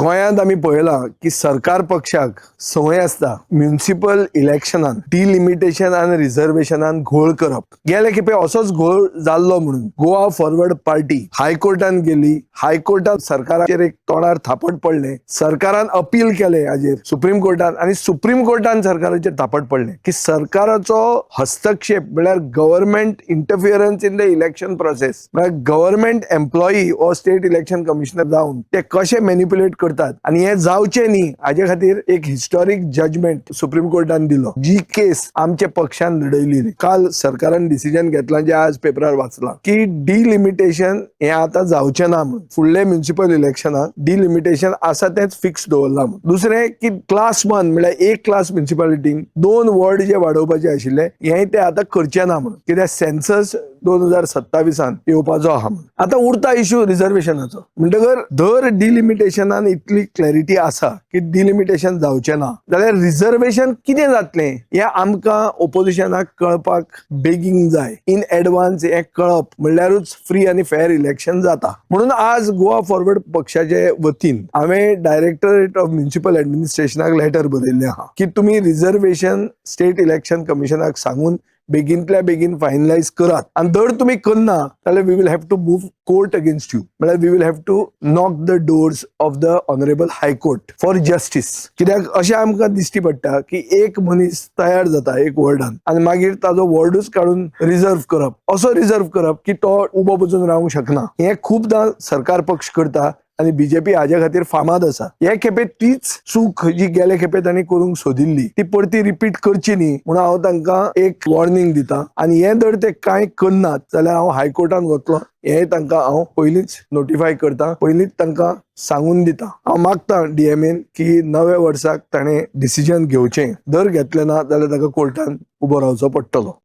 गोंयांत आमी पळयलां की सरकार पक्षाक संवय आसता म्युनिसिपल इलेक्शनान डिलिमिटेशन आनी रिझर्वेशनान घोळ करप. गेले खेपे असोच घोळ जाल्लो म्हणून गोवा फॉरवर्ड पार्टी हायकोर्टान गेली. हायकोर्टात सरकाराचेर एक तोंडार थापट पडलें. सरकारान अपील केलें हाजेर सुप्रीम कोर्टान आनी सुप्रीम कोर्टान सरकाराचेर थापट पडलें की सरकाराचो हस्तक्षेप म्हळ्यार government interference in the election process, म्हळ्यार गव्हर्मेंट एम्प्लॉई ओ स्टेट इलेक्शन कमिशनर जावन ते कशे मॅनिप्युलेट करतात आनी हें जावचें न्ही हाजे खातीर एक हिस्टॉरीक जजमेंट सुप्रीम कोर्टान दिलो, जी केस आमच्या पक्षान लढयली. काल सरकारान डिसिजन घेतलां, जें आज पेपरार वाचलां, की डिलिमिटेशन हें आतां जावचें ना म्हणून. फुडले म्युनिसिपल इलेक्शनाक डिलिमिटेशन आसा तेंच फिक्स दवरलां म्हणून. दुसरें की क्लास वन म्हळ्यार एक क्लास म्युनिसिपालिटीन दोन वॉर्ड जे वाडोवपाचे आशिल्ले, हें ते आतां करचे ना म्हणून, कित्याक सेन्सस 2027 येवपाचो आहा म्हणून. आतां उरता इशू रिझर्वेशनाचो. म्हणटकर दर डिलिमिटेशनान इतली क्लॅरिटी आसा की डिलिमिटेशन जावचें ना जाल्यार रिझर्वेशन कितें जातलें हें आमकां ओपोजिशनाक कळपाक बेगीन जाय. इन एडवान्स हें कळप म्हणल्यारूच फ्री आनी फेअर इलेक्शन जाता. म्हणून आज गोवा फॉरवर्ड पक्षाचे वतीन हांवें डायरेक्टरेट ऑफ म्युनिसिपल एडमिनिस्ट्रेशनाक लेटर बरयल्लें आहा की तुमी रिझर्वेशन स्टेट इलेक्शन कमिशनाक सांगून बेगीनतल्या बेगीन फायनलायज करात आनी जर तुमी करना जाल्यार we will have to move court against you, म्हळ्यार we will have to knock the doors of the honourable High Court for justice. कित्याक अशें आमकां दिश्टी पडटा की एक मनीस तयार जाता एक वॉर्डान आनी मागीर ताजो वॉर्डूच काडून रिजर्व करप, असो रिजर्व करप की तो उबो बसून रावंक शकना. हें खुबदां सरकार पक्ष करता आनी बीजेपी हाज्या खातीर फामाद आसा. हे खेपे तीच चूक जी गेले खेपे तांणी करूंक सोदिल्ली ती परती रिपीट करची न्ही म्हणून हांव तांकां एक वॉर्निंग दिता. आनी हें जर ते कांय करनात जाल्यार हांव हायकोर्टान वतलो हें तांकां हांव पयलींच नोटिफाय करता, पयलींच तांकां सांगून दिता. हांव मागता डीएमएन की नव्या वर्साक ताणें डिसिजन घेवचें. जर घेतलें ना जाल्यार ताका कोर्टान उबो रावचो पडटलो.